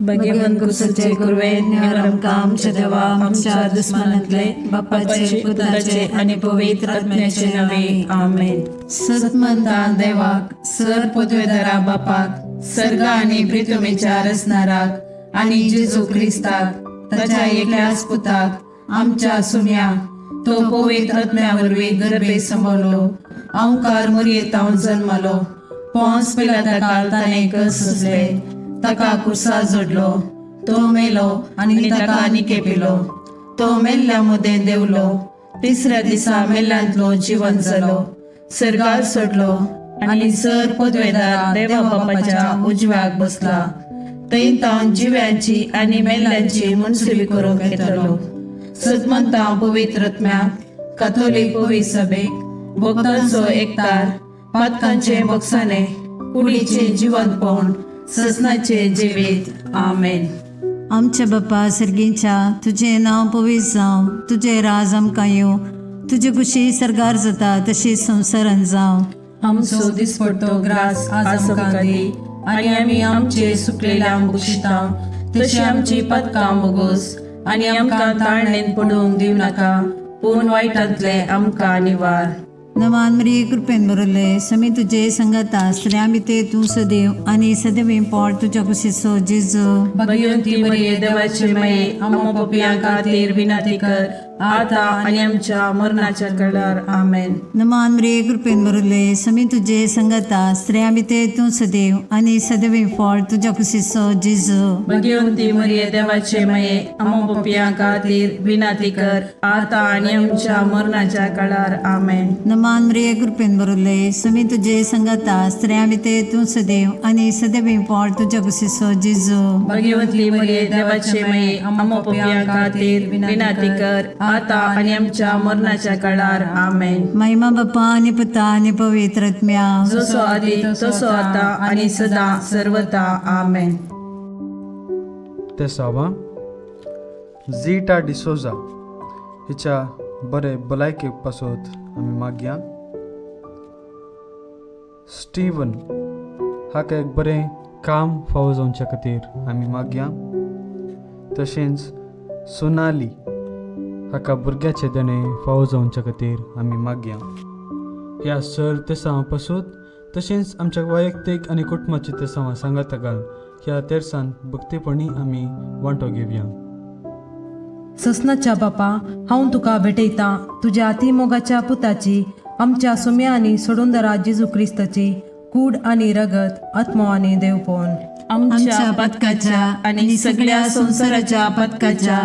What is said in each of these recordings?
भाग्यवंत कुसाचे कुरवे निवार आमकां आमच्या देवा आमच्या दुस्मानांतले बापाचे पुताचे आनी पवित्र आत्म्याचे नांवे आमेन. सतमंता देवाक सर पदवेदारा बापाक सर्गा आनी प्रितुमेच्या रचणाराक आनी जेजू क्रिस्ताक ताच्या एकल्याच पुताक आमच्या सुम्या तो पवित्र आत्म्या वरवीं गर्भे सांबाळलो अंकार मुरयेतावन जन्मलो पोंस पिलाता ताणें कस सोंसले ताका कुर्सा जोडलो तो मेलो आनी ताका निके पिलो तो मेल्ल्या मदें देंवलो तिसऱ्या दिसा मेल्ल्यांतलो जिवन जालो सर्गार सोडलो आनी सर पदवेदार देवा बापाच्या उजव्याक बसला थंय तावन जिव्यांची आनी मेल्ल्यांची मुनसुबी करूंक येतलो. सदमंता पवित्र आत्म्याक काथोलीक पवित्र सभेक भक्तांचो एकतार पातकांचे बोगसाणे कुडीचे जिवंतपण ससनाचे जिवीत आमेन. आमच्या बापा सर्गीच्या तुजें नांव पवित्र जावं, तुजें राज आमकां येवं, तुजी खुशी सर्गार जाता तशी संवसारान जावं. आमचो दिसपडतो ग्रास आज आमकां दी आनी आमी आमचे सुकलेल्या बक्षिता तशी आमची पातकां बोगोस आनी आमकां ताळणेन पडूंक दिवं नाका पूण वायटांतले आमकां निवार. नवान मरिये कृपेन भरले समी तुजे संगता स्त्रियां भितर तूं सदैव आनी सदैव पोट तुज्या कुशीचो जेजू. भाग्यवंती मरिये देवाचे माये आम्हा पापयां खातीर विनंती कर आता आनी आमच्या मरणाच्या कळार आमेन. नमान मरिये कृपेन भरले समी तुजे संगता स्त्रियां भितर तूं सदैव आनी सदैव पोट तुज्या कुशीचो जेजू. भाग्यवंती मरिये देवाचे माये आम्हा पापयां खातीर विनंती कर आता आनी आमच्या मरणाच्या कळार आमेन. नमान मरिये कृपेन भरले समी तुजे संगता स्त्रियां भितर तूं सदैव आनी सदैव पोट तुज्या कुशीचो जेजू. भाग्यवंती मरिये देवाचे माये आम्हा पापयां खातीर विनंती कर आता आनी आमच्या मरणाच्या काळार आमेन. महिमा बापा आनी पुता आनी पवित्र आत्म्या जसो आदी तसो आता आनी सदा सर्वता आमेन. तेसावा झीटा डिसोजा हिच्या बरे भलायके पासत आमी मागया. स्टीवन हाका एक बरें काम फावो जावच्या खातीर आमी मागया. तशेंच सोनाली हाका भुरग्याचे देणें फावो जावच्या खातीर आमी मागया. ह्या सर तेसांवा पासून तशेंच आमच्या वैयक्तीक आनी कुटुंबाची तेसांवां सांगाता घाल ह्या तेरसान भक्तीपणी आमी वांटो घेवया. ससनाच्या बापा हांव तुका भेटयतां तुज्या अतिमोगाच्या पुताची आमच्या सुम्या आनी सोडूनदारा जेजू क्रिस्ताची कूड आनी रगत आत्मो आनी देवपण आमच्या पथकाच्या आनी सगळ्या संवसाराच्या पथकाच्या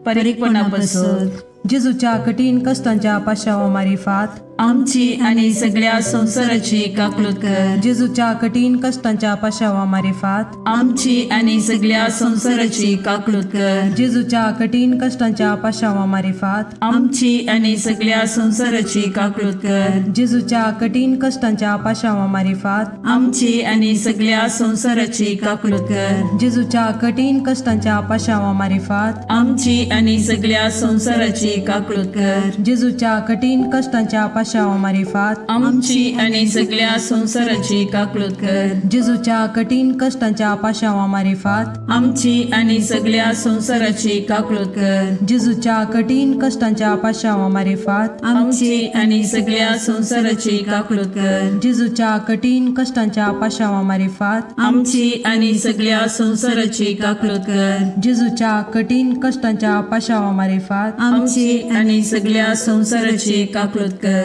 परीकपणापासून जेजूच्या कठीण कष्टांच्या पाशावा मारिफात आमची आनी सगळ्या संवसाराची काकलूत कर. जेजूच्या कठीण कष्टांच्या पाशावा मारिफात आमची आनी सगळ्या संवसाराची काकलूत कर. जेजूच्या कठीण कष्टांच्या पाशावा मारिफात आमची आनी सगळ्या संवसाराची काकलूत कर. जेजूच्या कठीण कष्टांच्या पाशावा मारिफात आमची आनी सगळ्या संवसाराची काकलूत कर. जेजूच्या कठीण कष्टांच्या पाशावा मारिफात आमची आनी सगळ्या संवसाराची काकलूत कर. जेजूच्या कठीण कष्टांच्या पाशावा मारिफात आमची आनी सगळ्या संवसाराची काकलूत कर. जेजूच्या कठीण कष्टांच्या पाशावा मारिफात आमची आनी सगळ्या संवसाराची काकलूत कर. जेजूच्या कठीण कष्टांच्या पाशावा मारिफात आमची आनी सगळ्या संवसाराची काकलूत कर. जेजूच्या कठीण कष्टांच्या पाशावा मारिफात आमची आनी सगळ्या संवसाराची काकलूत कर. जेजूच्या कठीण कष्टांच्या पाशावा मारिफात आमची आनी सगळ्या संवसाराची काकलूत कर.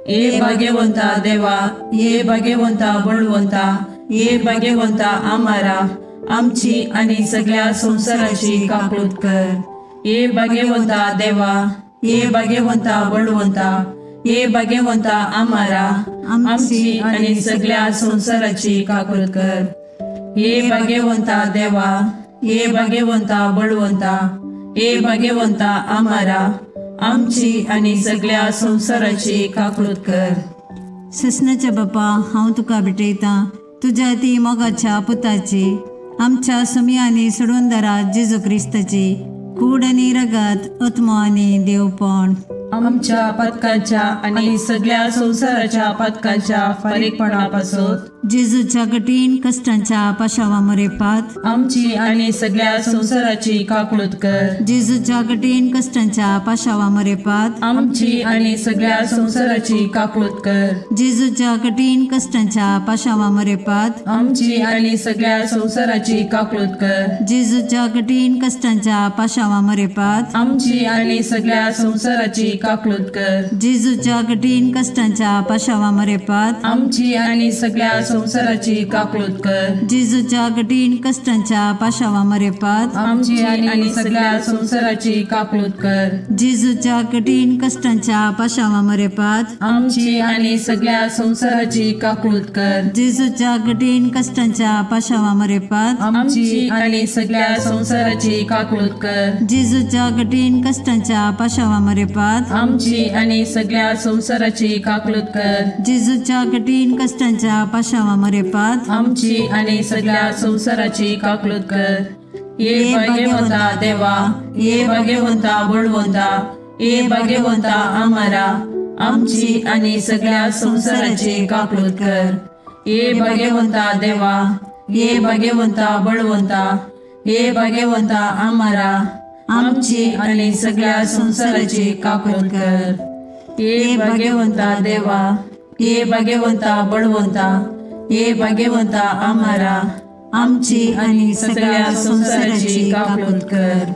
ये भाग्यवंता देवा, ये भाग्यवंता बळवंता, ये भाग्यवंता आमारा आमची आनी सगळ्या संवसाराची काकलूत कर. ये भाग्यवंता देवा, ये भाग्यवंता बळवंता, ये भाग्यवंता आमारा आमची आनी सगळ्या संवसाराची काकलूत कर. ये भाग्यवंता देवा, ये भाग्यवंता बळवंता, ये भाग्यवंता आमारा आमची आनी सगळ्या संवसाराची काकलूत कर. ससनाच्या बापा हांव तुका भेटयतां तुज्या ती मोगाच्या पुताची आमच्या सुमी आनी सोडूनदारा जेजू क्रिस्ताची कूड आनी रगत आत्मो आनी देवपण आमच्या पथकाच्या आनी सगळ्या संवसाराच्या पथकाच्या फारीकपणापासून जेजूच्या कठीण कश्टांच्या पाशावा मरेपात आमची आनी सगळ्या संवसाराची काकळूत कर। जेजूच्या कठीण कश्टांच्या पाशावा मरेपात आमची आनी सगळ्या संवसाराची काकळूत कर। जेजूच्या कठीण कश्टांच्या पाशावा मरेपात आमची आनी सगळ्या संवसाराची काकळूत कर। जेजूच्या कठीण कश्टांच्या पाशावा मरेपात आमची आनी सगळ्या संवसाराची काकळूत कर। जेजूच्या कठीण कश्टांच्या पाशावा मरेपात आमची आनी सगळ्या संवसाराची काकळूत कर। जेजूच्या कठीण कश्टांच्या पाशावा मरेपात आमची आनी सगळ्या संवसाराची काकळूत कर। जेजूच्या कठीण कश्टांच्या पाशावा मरेपात आमची आनी सगळ्या संवसाराची काकळूत कर। जेजूच्या कठीण कश्टांच्या पाशावा मरेपात आमची आनी सगळ्या संवसाराची काकळूत कर। जेजूच्या कठीण कश्टांच्या पाशावा मरेपात आमची आनी सगळ्या संवसाराची काकळूत कर। जेजूच्या कठीण कश्टांच्या पाशावा मरेपात आमची आनी सगळ्या संवसाराची काकळूत कर। ये भाग्यवंता देवा, ये भाग्यवंता बळवंता, ये भाग्यवंता आमारा, आमची आनी सगळ्या संवसाराची काकळूत कर। ये भाग्यवंता देवा, ये भाग्यवंता बळवंता, ये भाग्यवंता आमारा, आमची आनी सगळ्या संवसाराची काकळूत कर। ये भाग्यवंता देवा, ये भाग्यवंता बळवंता, ये भाग्यवंता आमारा, आमची आनी सगळ्या संवसाराची काकळूत कर।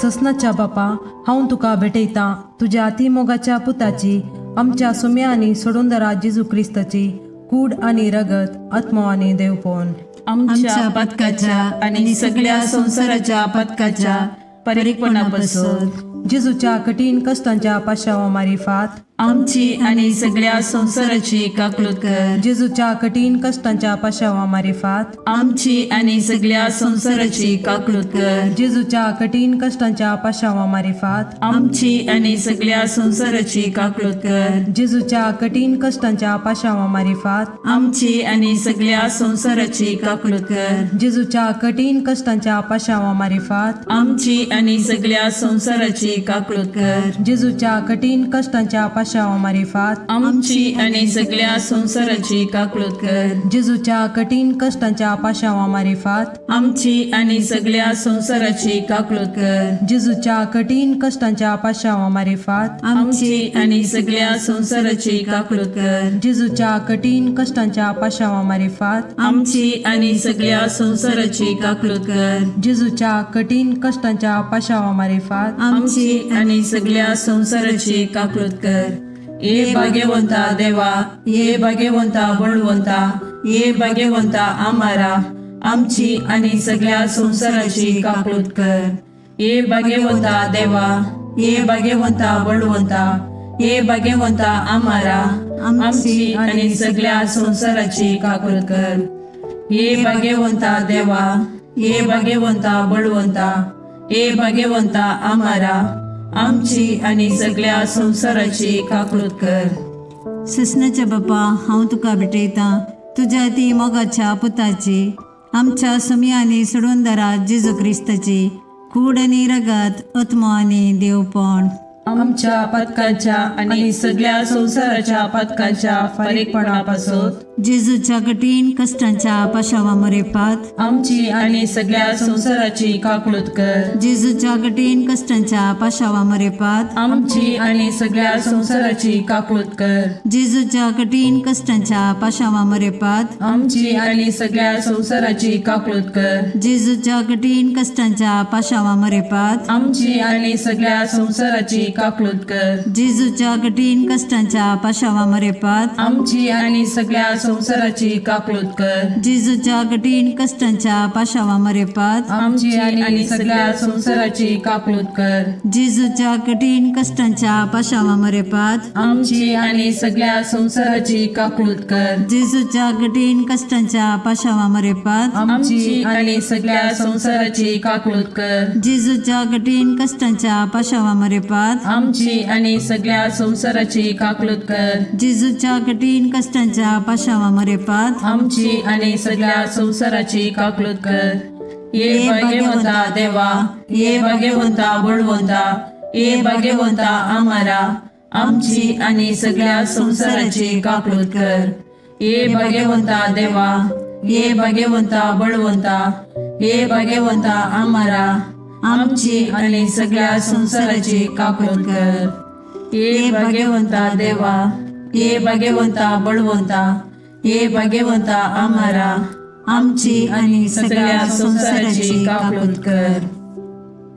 ससनाच्या बापा, हांव तुका भेटयतां तुज्या अतिमोगाच्या पुताची, आमच्या सुम्या आनी सोडूंदरा जेजू क्रिस्ताची कूड आनी रगत, आत्मो आनी देवपण आमच्या पथकाच्या आनी सगळ्या संवसाराच्या पथकाच्या परिपणापासून जेजूच्या कठीण कश्टांच्या पाशावा मारिफात आमची आनी सगळ्या संवसाराची काकळूत कर। जेजूच्या कठीण कश्टांच्या पाशावा मारिफात आमची आनी सगळ्या संवसाराची काकळूत कर। जेजूच्या कठीण कश्टांच्या पाशावा मारिफात आमची आनी सगळ्या संवसाराची काकळूत कर। जेजूच्या कठीण कश्टांच्या पाशावा मारिफात आमची आनी सगळ्या संवसाराची काकळूत कर। जेजूच्या कठीण कश्टांच्या पाशावा मारिफात आमची आनी सगळ्या संवसाराची काकळूत कर। जेजूच्या कठीण कश्टांच्या पाशावा मारिफात आमची आनी सगळ्या संवसाराची काकळूत कर। जेजूच्या कठीण कश्टांच्या पाशावा मारिफात आमची आनी सगळ्या संवसाराची काकळूत कर। जेजूच्या कठीण कश्टांच्या पाशावा मारिफात आमची आनी सगळ्या संवसाराची काकळूत कर। जेजूच्या कठीण कश्टांच्या पाशावा मारिफात आमची आनी सगळ्या संवसाराची काकळूत कर। जेजूच्या कठीण कश्टांच्या पाशावा मारिफात आमची आनी सगळ्या संवसाराची काकळूत कर। ये भाग्यवंता देवा, ये भाग्यवंता बळवंता, ये भाग्यवंता आमारा, आमची आनी सगळ्या संवसाराची काकळूत कर। ये भाग्यवंता देवा, ये भाग्यवंता बळवंता, ये भाग्यवंता आमारा, आमची आनी सगळ्या संवसाराची काकळूत कर। ये भाग्यवंता देवा, ये भाग्यवंता बळवंता, ये भाग्यवंता आमारा, आमची आनी सगळ्या संवसाराची काकळूत कर। ससनाच्या बापा, हांव तुका भेटयतां तुज्या ती मोगाच्या पुताची, आमच्या सुम्या आनी सोडूंदरा जेजू क्रिस्ताची कूड आनी रगत, आत्मो आनी देवपण आमच्या पथकाच्या आनी सगळ्या संवसाराच्या पथकाच्या फारीकपणापासून जेजूच्या कठीण कश्टांच्या पाशावा मरेपात आमची आनी सगळ्या संवसाराची काकळूत कर। जेजूच्या कठीण कश्टांच्या पाशावा मरेपात आमची आनी सगळ्या संवसाराची काकळूत कर। जेजूच्या कठीण कश्टांच्या पाशावा मरेपात आमची आनी सगळ्या संवसाराची काकळूत कर। जेजूच्या कठीण कश्टांच्या पाशावा मरेपात आमची आनी सगळ्या संवसाराची काकळूत कर। जेजूच्या कठीण कश्टांच्या पाशावा मरेपात आमची आनी सगळ्या संवसाराची काकळूत कर। जेजूच्या कठीण कश्टांच्या पाशावा मरेपात आमची आनी सगळ्या संवसाराची काकळूत कर। जेजूच्या कठीण कश्टांच्या पाशावा मरेपात आमची आनी सगळ्या संवसाराची काकळूत कर। जेजूच्या कठीण कश्टांच्या पाशावा मरेपात आमची आनी सगळ्या संवसाराची काकळूत कर। जेजूच्या कठीण कश्टांच्या पाशावा मरेपात आमची आनी सगळ्या संवसाराची काकळूत कर। जेजूच्या कठीण कश्टांच्या पाशावा मरेपात आमची आनी सगळ्या संवसाराची काकळूत कर। ये भाग्यवंता देवा, ये भाग्यवंता बळवंता, ये भाग्यवंता आमारा, आमची आनी सगळ्या संवसाराची काकळूत कर। ये भाग्यवंता देवा, ये भाग्यवंता बळवंता, ये भाग्यवंता आमारा, आमची आनी सगळ्या संवसाराची काकूत कर। ये भाग्यवंता देवा, ये भाग्यवंता बळवंता, ये भाग्यवंता आमारा, आमची आनी सगळ्या संवसाराची काकूत कर।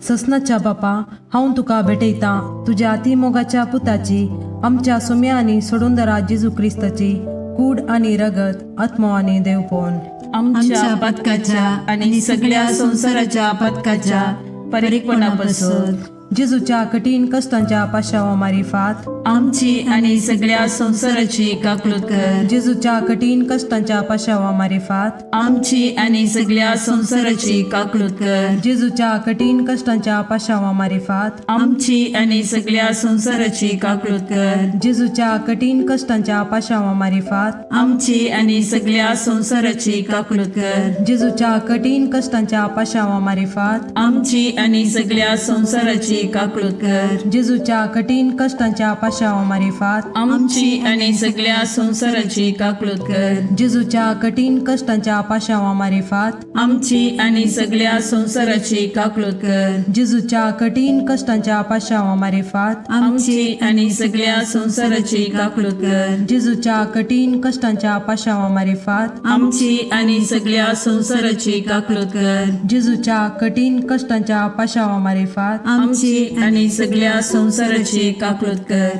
ससनाच्या बापा, हांव तुका भेटयतां तुज्या अतिमोगाच्या पुताची, आमच्या सुम्या आनी सोडूंदरा जेजू क्रिस्ताची कूड आनी रगत, आत्मो आनी देवपण आमच्या पथकाच्या आनी सगळ्या संवसाराच्या पथकाच्या परिपणापासून जेजूच्या कठीण कष्टांच्या पाशावा मारिफात आमची आनी सगळ्या संवसाराची काकूत कर। जेजूच्या कठीण कष्टांच्या पाशावा मारिफात आमची आनी सगळ्या संवसाराची काकूत कर। जेजूच्या कठीण कष्टांच्या पाशावा मारिफात आमची आनी सगळ्या संवसाराची काकूत कर। जेजूच्या कठीण कष्टांच्या पाशावा मारिफात आमची आनी सगळ्या संवसाराची काकूत कर। जेजूच्या कठीण कष्टांच्या पाशावा मारिफात आमची आनी सगळ्या संवसाराची काकूत कर। जेजूच्या कठीण कष्टांच्या पाशावा मारिफात आमची आनी सगळ्या संवसाराची काकूत कर। जेजूच्या कठीण कष्टांच्या पाशावा मारिफात आमची आनी सगळ्या संवसाराची काकूत कर। जेजूच्या कठीण कष्टांच्या पाशावा मारिफात आमची आनी सगळ्या संवसाराची काकूत कर। जेजूच्या कठीण कष्टांच्या पाशावा मारिफात आमची आनी सगळ्या संवसाराची काकूत कर। जेजूच्या कठीण कष्टांच्या पाशावा मारिफात आमची आनी सगळ्या संवसाराची काकूत कर।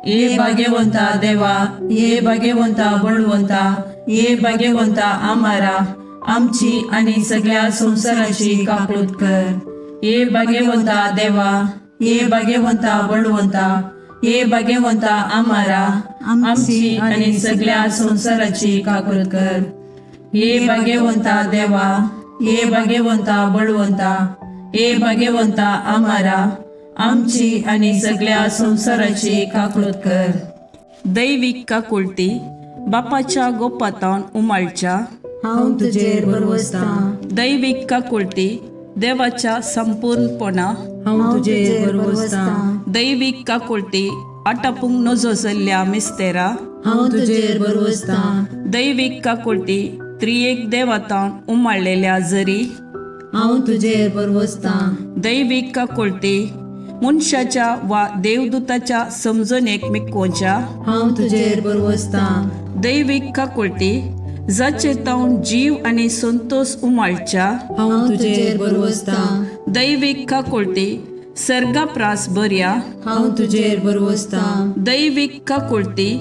ये भाग्यवंता देवा, ये भाग्यवंता बळवंता, ये भाग्यवंता आमारा, आमची आनी सगळ्या संवसाराची काकूत कर। ये भाग्यवंता देवा, ये भाग्यवंता बळवंता, ये भाग्यवंता आमारा, आमची आनी सगळ्या संवसाराची काकूत कर। ये भाग्यवंता देवा, ये भाग्यवंता बळवंता, ये भाग्यवंता आमारा, आमची आनी सगळ्या संवसाराची काकूत कर। दैवीक काकुळटी बापाच्या गोपातान उमाळच्या हांव तुजेर भरवसतां। दैवीक काकुळटी देवाच्या संपूर्णपणा हांव तुजेर भरवसतां। दैवीक काकुळटी आटापूंक नजो जाल्ल्या मिस्तेरा हांव तुजेर भरवसतां। दैवीक काकुळटी त्रियेक देवातान उमाळलेल्या जरी हांव तुजेर भरवसतां। दैवीक काकुळटी मनशाच्या वा देवदूताच्या समजणेक मिकोवच्या हांव तुजेर भरवसतां। दैवीक काकुळटी जाचे तावन जीव आनी संतोष उमाळच्या हांव तुजेर भरवसतां। दैवीक काकुळटी सर्गाप्रास बऱ्या हांव तुजेर भरवसतां। दैवीक काकुळटी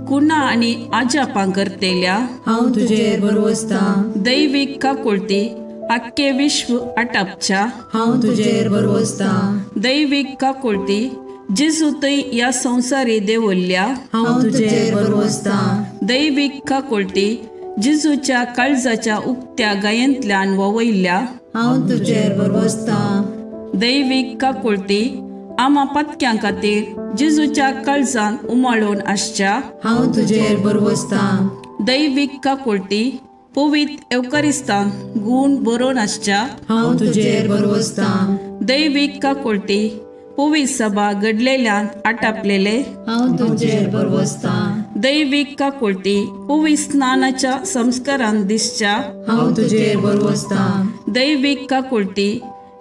कुणा आनी आजापां करतेल्या हांव तुजेर भरवसतां। दैवीक काकुळटी आख्खे विश्व आटापच्या हांव तुजेर भरवसतां। दैवीक काकुळटी जेजू थंय ह्या संवसारी देवल्ल्या हांव तुजेर भरवसतां। दैवीक काकुळटी जेजूच्या काळजाच्या उक्त्या गायेंतल्यान ववयल्ल्या हांव तुजेर भरवसतां। दैवीक काकुळटी आमा पत्क्यां खातीर जेजूच्या काळजान उमाळून आसच्या हांव तुजेर भरवसतां। दैवीक काकुळटी पवित्र एवकारिस्तान गूण बरोवन आसच्या हांव तुजेर भरवसतां। दैवीक काकुळटी पवित्र सभा घडलेल्यान आटापलेले हांव तुजेर भरवसतां। दैवीक काकुळटी पवित्र स्नानाच्या संस्कारान दिसच्या हांव तुजेर भरवसतां। दैवीक काकुळटी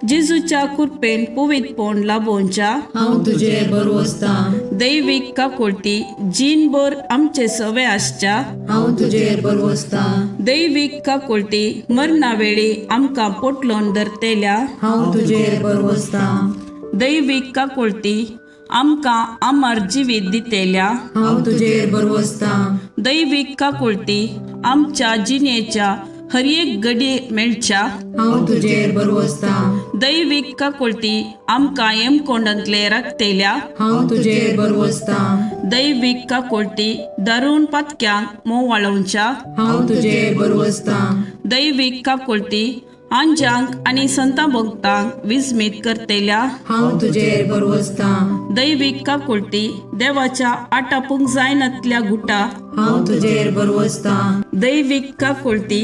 जेजूच्या कृपेन पवित्रपण लाभोवच्या हांव तुजेर भरवसतां। दैवीक काकुळटी जीणभर आमचे सवे आसच्या हांव तुजेर भरवसतां। दैवीक काकुळटी मरणा वेळी आमकां पोटलोन धरतेल्या हांव तुजेर भरवसतां। दैवीक काकुळटी आमकां अमर जिवीत दितेल्या हांव तुजेर भरवसतां। दैवीक काकुळटी आमच्या जिणेच्या हर एक घडये मेळच्या हांव तुजेर भरवसतां। दैवीक काकुळटी आमकां हेमकोंडांतले राखतेल्या हांव तुजेर भरवसतां। दैवीक काकुळटी दारून पातक्यांक मोवाळोवच्या हांव तुजेर भरवसतां। दैवीक काकुळटी आंजांक आनी संतां भक्तांक विस्मीत करतेल्या हांव तुजेर भरवसतां। दैवीक काकुळटी देवाच्या आटापूंक जायनातल्या गुटा हांव तुजेर भरवसतां। दैवीक काकुळटी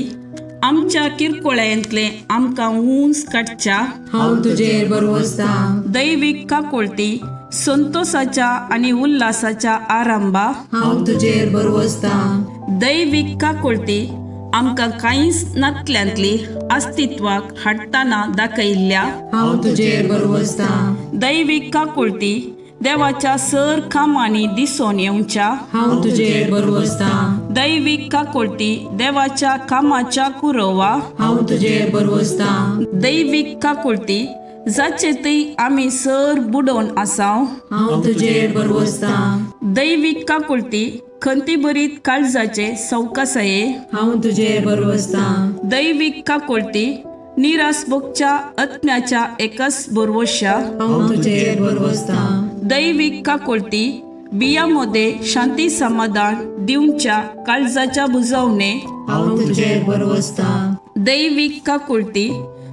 आमच्या किरकोळ्यांतले आमकां उंच काडच्या हांव तुजेर भरवसतां। दैवीक काकुळटी संतोषाच्या आनी उल्हासाच्या आरंभा, हांव तुजेर भरवसतां। दैवीक काकुळती आमकां कांयच नातल्यांतली अस्तित्वाक हाडटना दाखयल्ल्या, हांव तुजेर भरवसतां। दैवीक काकुळती देवाच्या सर कामांनी दिसून येवच्या, हांव तुजेर भरवसतां। दैवीक काकुळती देवाच्या कामाच्या कुरवा, हांव तुजेर भरवसतां। दैवीक काकुळती जाचे थंय आमी सर बुडोवन आसाव, हांव तुजेर भरवसतां। दैवीक काकुळती खंतीभरीत काळजाचे सवकासाये, हांव तुजेर भरवसतां। दैवीक काकुळती निराश भोगच्या आत्म्याच्या एकच भरवश्या, हांव तुजेर भरवसतां। दैवीक काकुळती बिया मध्ये शांती समाधान दिवच्या काळजाच्या बुजवणे, हांव तुजेर भरवसतां। दैवीक काकुळती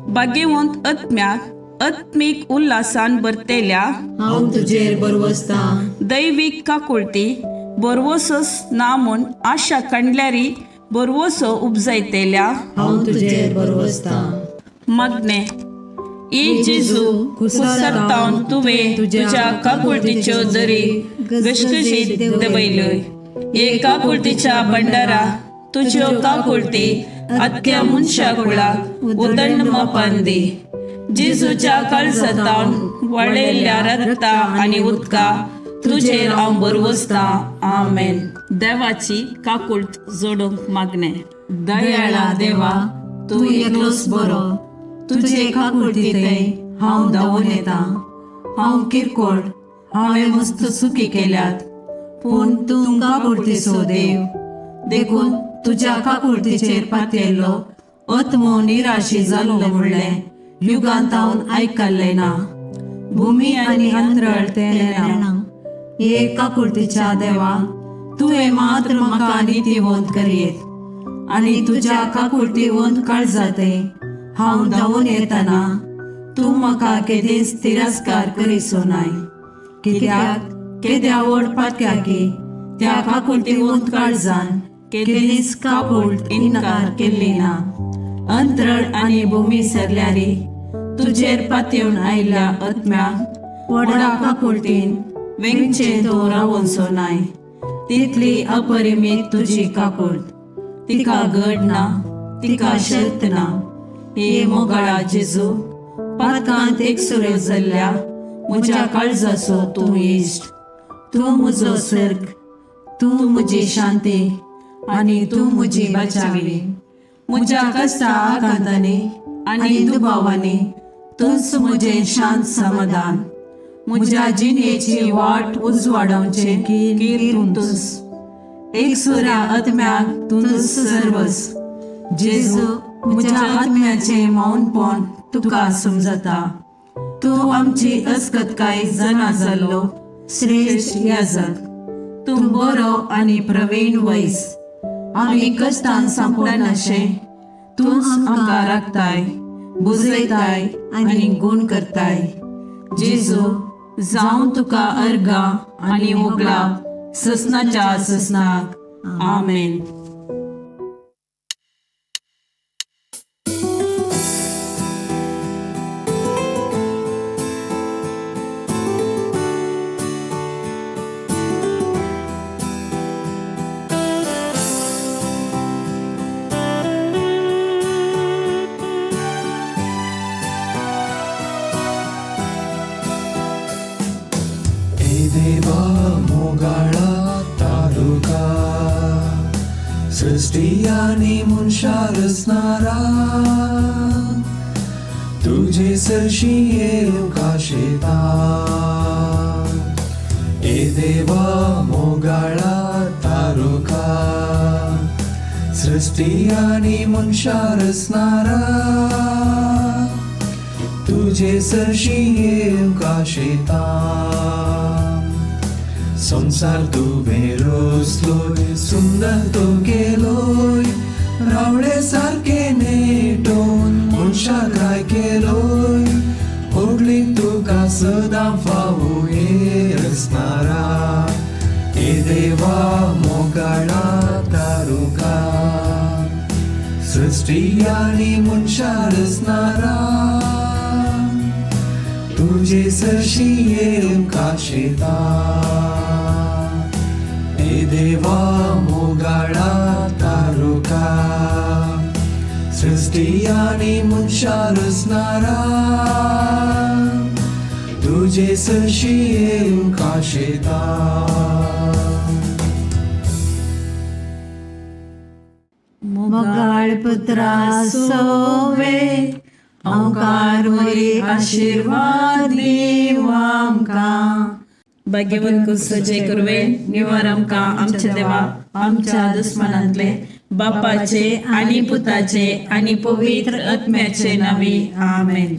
भाग्यवंत आत्म्याक आत्मीक उल्हासान भरतेल्या, हांव तुजेर भरवसतां। दैवीक काकुळती भरवसोच ना म्हूण आशा काडल्यारी भरवसो उपजायतेल्या, हांव तुजेर भरवसतां। मागणें। ए जेजू, कुसरतावन तुवें तुज्या काकुळतीच्यो दरी घसघशीत देंवयल्यो। हे काकुळतीच्या भंडारा तुज्यो काकुळती आख्या मनशा कुळाक उदंड मापान दी। जेजूच्या काळजांतावन वळयल्ल्या रक्ता आनी उदका तुजेर हांव भरवसतां। आमेन। देवाची काकुळट जोडूंक मागणें। दयाळा देवा, तूं एकलोच बरो, तुजे काकुळतींतय हांव धांवून येता। हांव किरकोळ, हांवें मस्त चुकी केल्यात, पूण तूं काकुळतीचो देव, देखून तुज्या काकुळतीचेर पातयेल्लो आत्मो निराशी जाल्लो म्हणलें युगांतावन आयकल्लें ना। भुमी आनी अंतरळ तें नेणा। हे काकुळतीच्या देवा, तुवें मात्र म्हाका नितीवंत करयेत आनी तुज्या काकुळतीवंत काळजांतय हांव धांवून येतना तूं म्हाका केदींच तिरस्कार करिसो नाय। कित्याक केद्या व्हड पातक्याकी त्या काकुळतीवंत काळजान केदींच काकुळट इन्कार केल्ली ना। अंतरळ आनी भूमी सरल्यारी तुजेर पातयेवन आयिल्ल्या आत्म्याक व्हडा काकुळटीन वेंगचें तूं रावोनसो नाय। तितली अपरिमीत तुजी काकुळट, तिका गड ना, तिका शर्त ना। हे मोगाळा जेजू, पातकांत एकसुरो जाल्ल्या म्हज्या काळजाचो तूं इश्ट, तूं म्हजो सर्ग, तूं म्हजी शांती आनी तूं म्हजी बचावी। म्हज्या कश्टा आकांतांनी आनी दुबावांनी तूंच म्हजें शांत समाधान। म्हज्या जिणेची वाट उजवाडावचें कीर तूंच, एकसुऱ्या आत्म्याक तूंच सर्वस। जेजू, म्हज्या आत्म्याचें मौनपण तुका समजता। तूं आमची अस्कतकाय जाणा जाल्लो श्रेश्ठ याजक, तूं बरो आनी प्रवीण वैस। आमी कश्टान सांपडनाशें तूंच आमकां राखताय, बुजयताय आनी गूण करताय। जेजू, जावं तुका अर्गां आनी उगडाप ससनाच्या ससनाक। आमेन। देवा मोगाळा तारुका, सृष्टी आनी मनशा रचणारा, तुजे सरशी येवंक आशेता। ए देवा मोगाळा तारुका, सृष्टी आनी मनशा रचणारा, तुजे सरशी येवंक आशेता। संसार तुवें रचलोय, सुंदर तो केलोय, रावळे सारके नेटोवन मनशाक राय केलोय, होगली तुका सदां फावो हे रचणारा। हे देवा मोगाळा तारुका, सृष्टी आनी मनशा रचणारा, तुजे तुजे सरशी येवंक आशेता ए देवा मोगाळा तारुका सृष्टी आनी मनशां रचणारा तुजे सरशी येवंक आशेता. मोगाळ पुत्रा सोवे ओंकार मोरी आशिर्वाद दीव आमकां. भाग्यवंत कुसचे कुरवे निवार आमकां आमच्या देवा आमच्या दुस्मनांतले बापाचे आनी पुताचे आनी पवित्र आत्म्याचे नांवे आमेन.